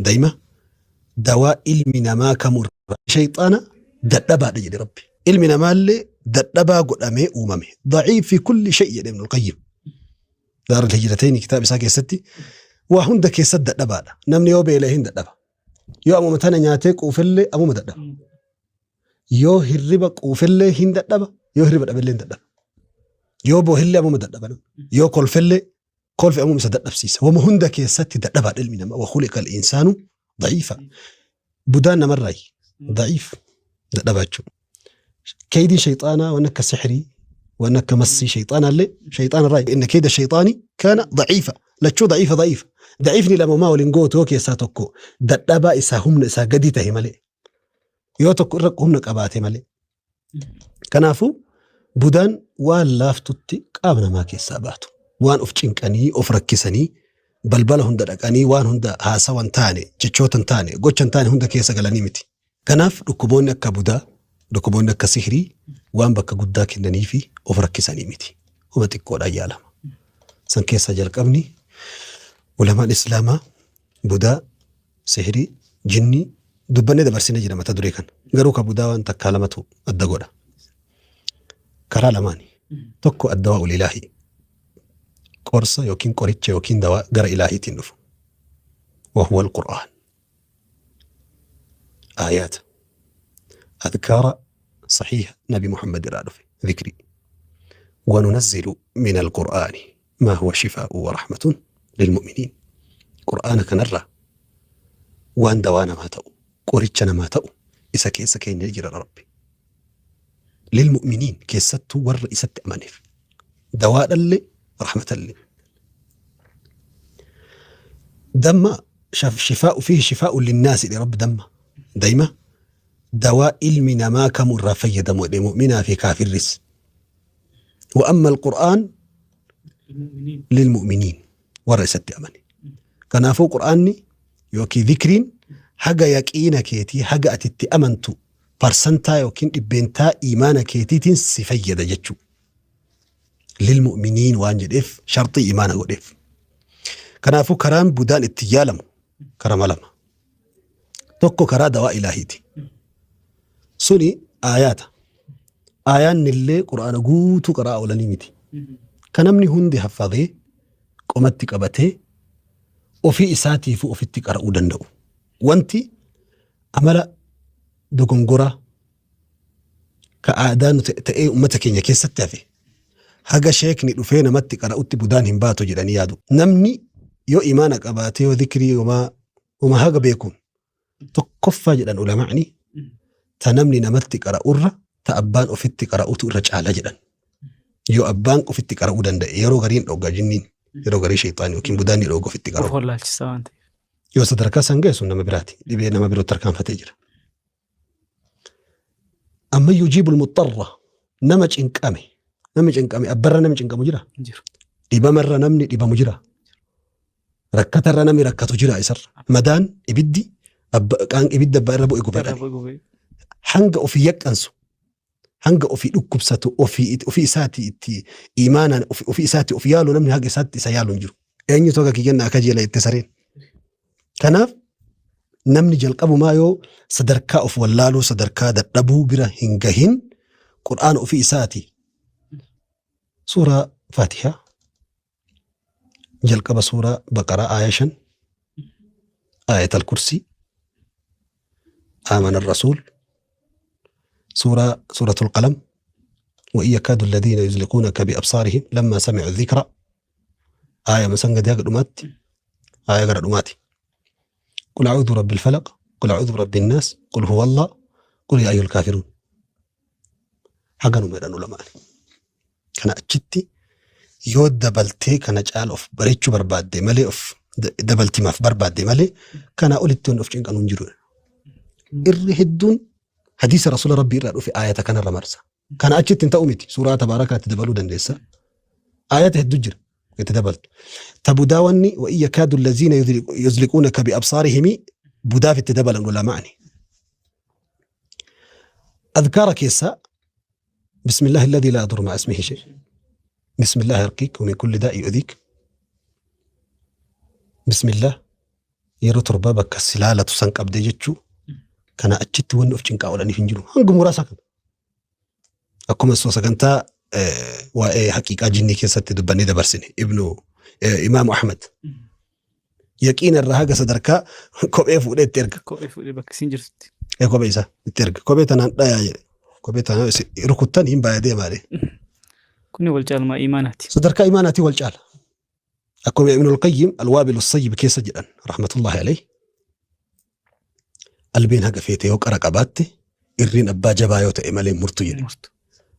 Daima dawaa ilmi namaa kamuu irra shayxaana dadhabaadha jedhe Rabbi. Ilmi namaallee dadhabaa godhamee uumame. Daciif fi kulli shay jedhe Ibnul Qayyim. Daarul Hijratayni kitaaba isaa keessatti waa hunda keessatti dadhabaadha. Namni yoo beela'e hin dadhaba. Yoo amuma tana nyaatee quufellee amuma dadhaba. Yoo hirriba quufellee hin dadhaba. Yoo hirriba dhabellee hin dadhaba. Yoo boohellee amuma dadhaba. Yoo kolfellee kolfi amuma isa dadhabsiisa. Wama hunda keessatti dadhabaadha ilmi namaa. Wa khuliqa al-insaanu da'iifa. Budaan namarraayi. Da'iif. Dadhabaa jechuudha. Keeydiin shayxaanaa waan akka sixrii waan akka massii shayxaanaallee shayxaanarraa inna keeyda shayxaani kaana da'iifa. Lachuu da'iifa da'iifa. Da'iifni lama waliin gootu yoo keessaa tokko dadhabaa isaa humna isaa gadi tahe malee. Yoo tokko irra humna qabaate malee. Kanaafuu budaan waan laaftutti qaama namaa keessaa baatu. Waan of cinqanii of rakkisanii balbala hunda dhaqanii waan hunda haasawa hin taane jechoota hin taane gocha hin taane hunda keessa galanii miti. Kanaaf dhukkuboonni akka budaa dhukkuboonni akka sihrii waan bakka guddaa kennanii fi of rakkisanii miti. Homa xiqqoodhaan yaalama. San keessaa jalqabni ulamaan islaamaa budaa Sihrii, jinnii, dubbannee dabarsinee jira mata duree kana. Garuu ka budaa waan takkaa lamatu adda godha. Karaa lamaani. Tokko addawaa ilaahii. Qorsa yookiin qoricha yookiin dawaa gara ilaahiitiin dhufu. Wahuwa al-Qur'aan. Aayaata. Adkaara sahiha Nabi Muhammad irraa dhufe. Dhikrii. Wanunazzilu min al-Qur'aani maa huwa shifaa'u wa rahmatun lilmu'miniin. Qur'aana kanarraa waan dawaa namaa ta'u, qoricha namaa ta'u isa keessa keenyee jira Rabbi. Lilmu'miniin keessattuu warra isatti amaneef. Dawaadhallee rahmatallee. Damma shifaa'u fiihi shifaa'u linnaasi jedhe Rabbi damma. Dayma dawaa ilmi namaa kamuu irraa fayyadamu jedhe mu'minaa fi kaafirris. Wa amma alqur'aan lilmu'miniin warra isatti amane. Kanaafuu qur'aanni yookiin zikriin haga yaqiina keetii haga ati itti amantu parsantaa yookiin dhibbeentaa iimaana keetiitiin si fayyada jechuu. Lilmu'miniin waan jedheef sharxii iimaana godheef. Kanaafuu karaan budaan itti yaalamu karama lama. Tokko karaa dawaa ilaahiiti. Suni aayaata. Aayaanni illee quraana guutuu qaraa oolanii miti. Ka namni hundi haffazee qomatti qabatee ofii isaatiifuu ofitti qara'uu danda'u. Wanti amala dogongoraa ka aadaa nu ta'ee uummata keenya keessatti hafe haga sheekni dhufee namatti qara'utti budaan hin baatu jedhanii yaadu. Namni yoo imaana qabaatee yoo zikrii yomaa Uma haga beekuun tokkoffaa jedhan ulama'ni ta namni namatti qara'urra ta abbaan ofitti qara'utu irra caala jedhan. Yoo abbaan ofitti qara'uu danda'e yeroo gariin dhogga jinniin yeroo garii sheexaan yookiin budaan ni dhogga ofitti Of qara'u. wallaalchisa waan ta'eef. Yoo sadarkaa san ga'e sun nama biraati. Dhibee nama birootti tarkaanfatee jira. Amma yujiibul muxxarra nama cinqame namni cinqame abbarra namni cinqamu jira. Jiru. Dhibamarra namni dhibamu jira. Rakkatarra namni rakkatu jira isarra. Madaan ibiddi qaan ibidda abbaa irra bu'e gubadha. Irra bu'e. Hanga ofii yaqqansu hanga ofii dhukkubsatu ofii isaatii itti imaanaan ofii isaatii of yaalu namni haga isaatti isa yaalu hin jiru. Eenyutu haga kiyyanna akka jeela itti sareen. Kanaaf namni jalqabumaa yoo sadarkaa of wallaaluu sadarkaa dadhabuu bira hin gahin qur'aana ofii isaati suuraa faatihaa jalqaba suuraa baqaraa aaya 5 aayatal kursii aamana rasuul suuraa suuratul qalam وإن يكاد الذين يزلقونك بأبصارهم لما سمعوا الذكر آية مثلا قد dhumaatti آية gara dhumaati قل أعوذ برب الفلق قل أعوذ برب الناس قل هو الله قل يا أيها الكافرون haganuma jedhan ulamaan kana achitti yoo dabaltee kana caala of bareechuu barbaadde malee of dabaltimaaf barbaadde malee kanaa olitti wanni of cinqanu hin jiru. Irri hedduun hadiisa rasuula rabbii irraa dhufe aayata kanarra marsa. Kana achitti hin ta'u miti suuraa tabaarakaatti dabaluu dandeessa. Aayata hedduu jira itti dabaltu. Ta budaa wanni wa in yakaadu allaziina yuzliquunaka biabsaarihimi budaaf itti dabalan ulamaani. Adkaara keessaa بسم الله الذي لا يضر مع اسمه شيء بسم الله يرقيك ومن كل داء يؤذيك بسم الله Yeroo torbaa bakka si laalatu san qabdee jechuu kana achitti wanni of cinqaa oolaniif hin jiru. Hanga muraasa kana. Akkuma soo sagantaa waa'ee haqiiqaa jinnii keessatti dubbannee dabarsine Ibnu Imaamu Ahmad. Yaqiina irraa haga sadarkaa kophee fuudhee itti erga. Kophee fuudhee bakka isiin jirtutti. Kophee isaa itti erga. Kophee tanaan dhayaa jedhe. Kophee tanaan rukuttan hin baay'ee deemaadhe. Kuni wal caalmaa imaanaati. Sadarkaa imaanaatii wal caala. Akkuma Ibn al-Qayyim al-Waabil as-Sayyib keessa jedhan rahmatullahi alayhi. Albeen haga feete yoo qara qabaatte irreen abbaa jabaa yoo ta'e malee murtu jedhe. Murtu.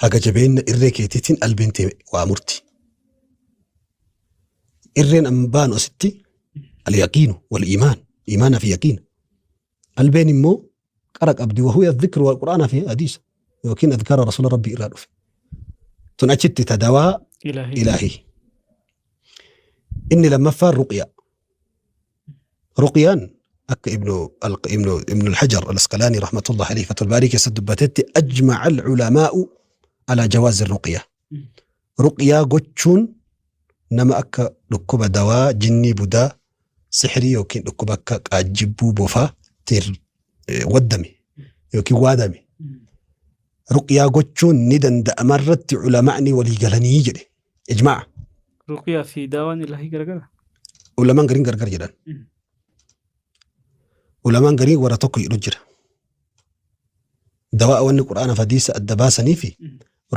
Haga jabeenna irree keetiitiin albeen tee waa murti. Irreen amma baanu asitti al-yaqiinu wal-iimaan iimaana fi yaqiina. Albeen immoo qara qabdi wahuya dhikru wal qur'aana fi hadiisa yookiin adkaara rasuula rabbii irraa dhufe. Tun achitti ta dawaa Ilaahii. ilaahii. Inni lammaffaan ruqyaa. Ruqyaan akka ibnu ibnu ibnu al-Hajar al-Asqalaani rahmatullah alayhi Fathul Baarii keessatti dubbatetti ajma'a al-ulamaa'u ala jawaazi ruqyaa. Ruqyaa gochuun nama akka dhukkuba dawaa jinnii budaa sihrii yookiin dhukkuba akka qaajjibbuu bofaa tiin waddame yookiin waadame ruqyaa gochuun ni danda'ama irratti ulamaa'ni walii galanii jedhe ijmaa'a. Ruqyaa fi daawaan ilaahii garagara. Ulamaan gariin gargar jedhan. Ulamaan gariin warra tokko jedhu jira. Dawaa wanni qur'aana fi hadiisa adda baasanii fi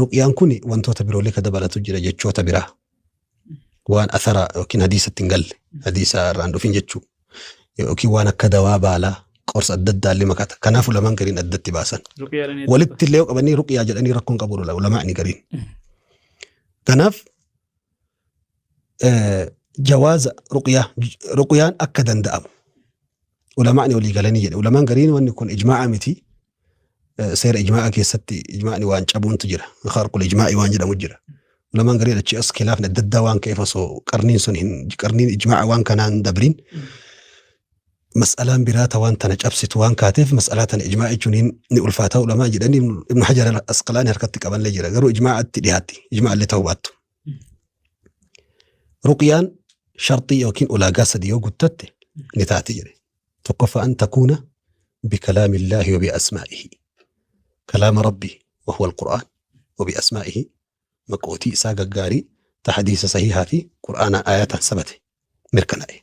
ruqyaan kun wantoota biroolee ka dabalatu jira jechoota biraa. Waan athara yookiin hadiisatti hin galle hadiisa irraan dhufin jechuu yookiin waan akka dawaa baalaa qorsa adda addaa illee makata. Kanaaf ulamaan gariin addatti baasan. Ruqyaadhaan Walitti illee yoo qabanii ruqyaa jedhanii rakkoon qabu ulamaan gariin. Kanaaf jawaaza ruqyaa ruqyaan akka danda'amu ulamaani walii galanii jedhe. Ulamaan gariin wanni kun ijmaa'a miti. Seera ijmaa'a keessatti ijmaa'ni waan cabuuntu jira. Kharqul ijmaa'i waan jedhamu jira. Ulamaan gariin achi as khilaafni adda addaa waan ka'eef osoo qarniin sun hin qarniin ijmaa'a waan kanaan dabriin mas'alaan biraa ta waan tana cabsitu waan kaateef mas'alaa tana ijmaa'a jechuun ni ulfaata ulamaa jedhanii Ibn Hajar al-Asqalaani harkatti qabanillee jira. Garuu ijmaa'atti dhiyaatti. Ijmaa'allee ta'uu baattu. Ruqyaan sharxii yookiin ulaagaa sadi yoo guttatte ni taati jedhe. Tokkoffaa an takuuna bikalaamillaahi wa bi'asmaa'ihi. Kalaama Rabbii wa huwa al-Qur'aan wa bi'asmaa'ihi maqootii isaa gaggaarii ta hadiisa sahihaa fi Qur'aanaan aayataan sabate mirkanaa'e.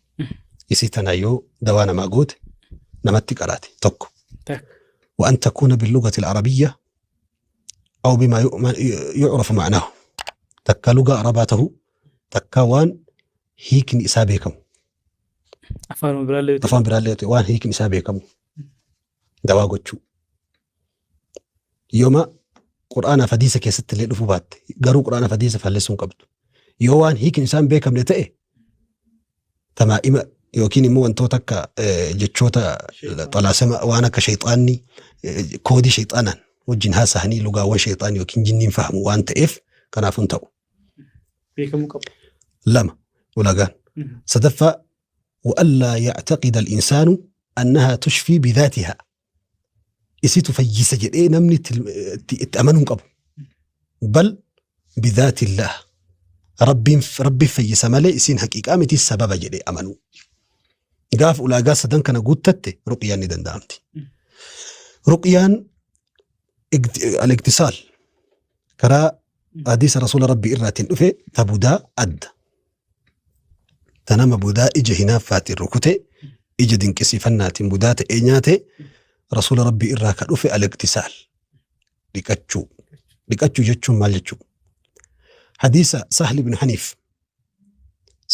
Isii tanaa yoo dawaa namaa goote namatti qaraate tokko. Wa an takuuna billugati al-arabiyya aw bimaa yu'rafu ma'naahu. Takka lugaa arabaa ta'uu takka waan hiikni isaa beekamu. Afaan biraallee ta'e. Afaan biraallee ta'e waan hiikni isaa beekamu dawaa gochuu. Yooma Qur'aanaaf hadiisa keessatti illee dhufuu baatte garuu Qur'aanaaf hadiisa fallessuu hin qabdu. Yoo waan hiikni isaa hin beekamne ta'e tamaa'ima yookiin immoo wantoota akka jechoota xalaasama waan akka shayxaanni koodii shayxaanaan wajjin haasa'anii lugaawwan shayxaan yookiin jinniin fahamu waan ta'eef kanaaf hin ta'u. Beekamuu qabu. Lama ulagaan. Sadaffaa wa'allaa yactaqida al-insaanu annahaa tushfii bidhaatihaa. Isitu fayyisa jedhee namni itti amanuu hin qabu. Bal bidhaatillaah. Rabbiin rabbi fayyisa malee isiin haqiiqaa miti sababa jedhee amanuu. Gaafa ulaagaa sadan kana guuttatte ruqyaan ni danda'amti. Ruqyaan al-iktisaal karaa hadiisa rasuula rabbii irraatiin dhufe ta budaa adda. Ta nama budaa ija hinaaffaatiin rukute ija dinqisiifannaatiin budaa ta'ee nyaate rasuula rabbii irraa ka dhufe al-iktisaal dhiqachuu. Dhiqachuu jechuun maal jechuu? Hadiisa Sahli ibn Haniif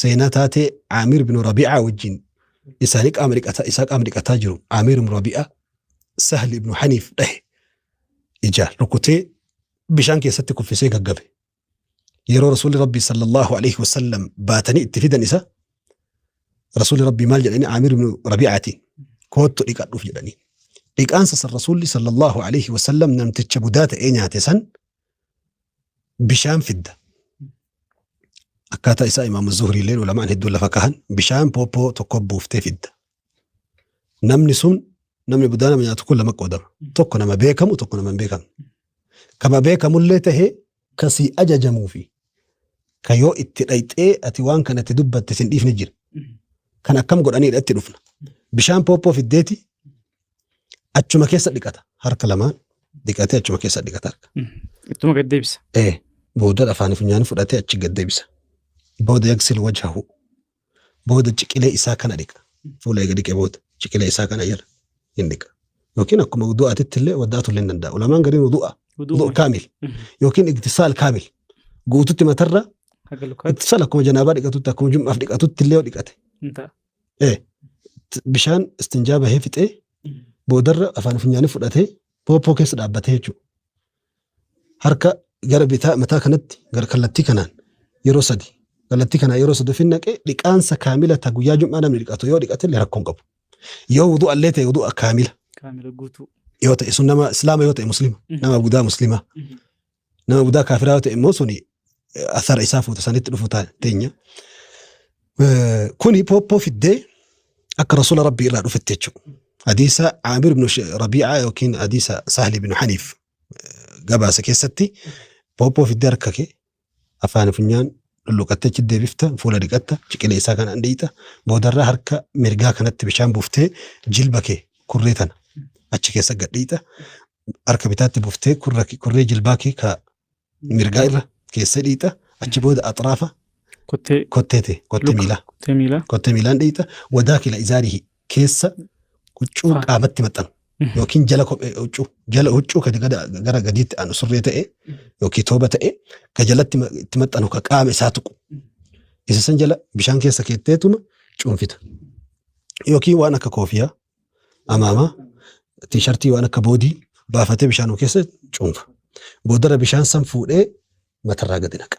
seenaa taatee Aamir ibn Rabi'aa wajjin isaanii qaama dhiqataa isaa qaama dhiqataa jiru Aamir ibn Rabi'aa Sahli ibn Haniif dhahe ijaan rukutee bishaan keessatti kuffisee gaggabe. Yeroo Rasuulli Rabbii sallallahu alaihi wasallam baatanii itti fidan isa Rasuulli Rabbii maal jedhanii Aamir ibn Rabi'aatiin koottu dhiqadhuuf jedhanii. Dhiqaansa san Rasuulli sallallahu alaihi wasallam namticha budaa ta'ee nyaate san bishaan fidda. Akkaataa isaa Imaamu Zuhrii illeen ulamaan hedduun lafa kahan bishaan pooppoo tokko buuftee fidda. Namni sun namni budaa nama nyaatu kun lama qoodama. Tokko nama beekamu tokko nama hin beekamne. Kama beekamullee tahee ka sii ajajamuu fi ka yoo itti dhayxee ati waan kana itti dubbatte sin dhiifne jira. Kan akkam godhaniidha itti dhufna. Bishaan pooppoo fiddeeti achuma keessa dhiqata. Harka lamaan dhiqatee achuma keessa dhiqata harka. Ittuma gad deebisa. Ee booda afaanii funyaanii fudhatee achi gad deebisa. Booda yagsil wajhahu. Booda ciqilee isaa kana dhiqa. Fuula eega dhiqee booda ciqilee isaa kana jala hin dhiqa. Yookiin akkuma wudu'aatitti illee waddaatu illee hin danda'a. Ulamaan gariin wudu'a. Wudu'a kaamil. Yookiin igtisaal kaamil. Guututti matarra Haga lukaatti igtisaal akkuma janaabaa dhiqatutti akkuma jum'aaf dhiqatutti illee yoo dhiqate. hin ta'a. Ee bishaan istinjaa bahee fixee boodarra afaan funyaanii fudhatee pooppoo keessa dhaabbatee jechuudha. Harka gara bitaa mataa kanatti gara kallattii kanaan yeroo sadi kallattii kanaan yeroo sadi ofin naqee dhiqaansa kaamila ta guyyaa jum'aa namni dhiqatu yoo dhiqate illee rakkoon qabu. Yoo wudu'a illee ta'e wudu'a kaamila Kaamila guutuu. yoo ta'e sun nama islaama yoo ta'e muslima nama budaa muslimaa nama budaa kaafiraa yoo ta'e immoo suni athara isaa fuuta sanitti dhufu teenya. Kuni pooppoo fiddee akka rasuula rabbii irraa dhufetti jechuudha. Hadiisa Aamir ibn Rabii'aa yookiin hadiisa Sahli ibn Haniif gabaasa keessatti pooppoo fiddee harka kee afaan funyaan lulluqattee achi deebifta fuula dhiqatta ciqilee isaa kanaan dhiqxa boodarraa harka mirgaa kanatti bishaan buuftee jilba kee kurree tana achi keessa gad dhiqxa harka bitaatti buuftee kurree jilbaa kee ka mirgaa irra keessa dhiixa achi booda axraafa Kottee kottee ta'e kottee luka miilaa kottee miilaa. kottee miilaan dhiixa wadaakila izaarihi keessa huccuu Faa. qaamatti maxxanu yookiin jala kophee huccuu jala huccuu ka gara gadiitti aanu surree ta'e yookiin tooba ta'e ka jalatti itti maxxanu ka qaama isaa tuqu isa san jala bishaan keessa keetteetuma cuunfita yookiin waan akka koofiyaa amaamaa tiishartii waan akka boodii baafatee bishaan keessa cuunfa. Boodarra bishaan san fuudhee matarraa gadi naqa.